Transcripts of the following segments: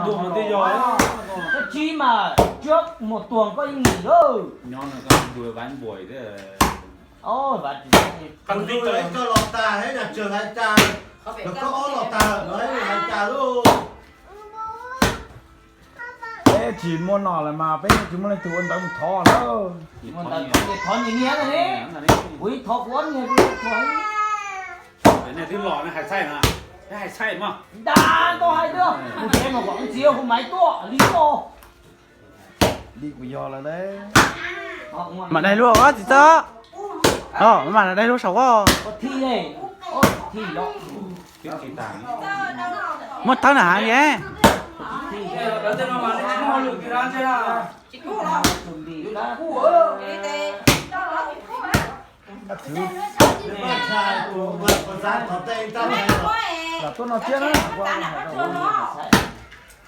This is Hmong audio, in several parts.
Koj tsis mas trước một tuần koj yeej nghỉ lawm. Nyob no koj đuổi ván buổi thế. Ôi, ván buổi. Thằng Duy cho lọt tài thế nhà trường hai chai. Rồi có ót lọt tài rồi đấy hai chai luôn. Peb tsis muaj no lawm mas peb tsis muaj leej twg ua ntawv mus thov lawm. Ua ntawv thov niag niag na ne. Kuv thov kuv niag thov. Twb los ne hais xaij na, hais xaij mas. Nta tau hais twb kuv tsev mas kom txiv hu maiv tuaj li tuaj. Li kuv yog lawm. Mam daig luaj txiv txob. Mam daig luaj saum. Muaj thawb na hav li. Tuaj no thiab na.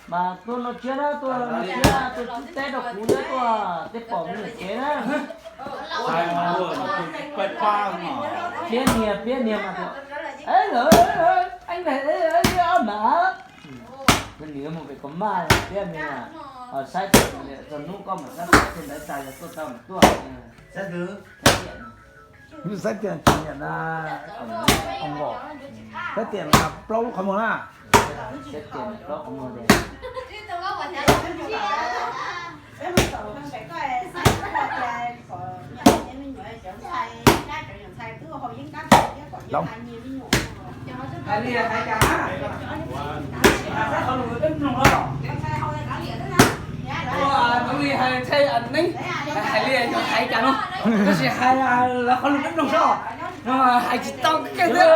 Mas tuaj no thiab na, tuaj no thiab, tuaj txhub teb rau kuv thiab, tuaj tej pom me nyuam tsev na. Piab niag, piab niag mas tias, lawv, mas, nws mus pem kos maj thiab me, saib txog hnub koj mam sab txog ntawd tas yog tuaj tau mas tuaj. Saib tias tsis nyiam na, saib tias plaub lub qhov muag na. Hais li hais cas na? Hais li hais cas na? Hais li hais cas no? Tab sis hais lawv qhov lus peb mloog soj no hais tsis tau kiag thiab.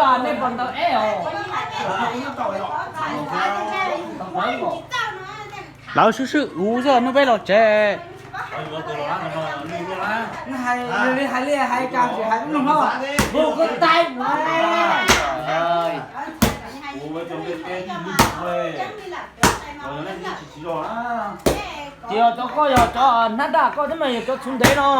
Lawv swb swb ub xwb hnub peb los tsev. Hais li hais li hais cas tsis hais peb mloog no. Tsis yog cov koj yog cov hnab daj koj thiab mas yog cov txhuv ntev no.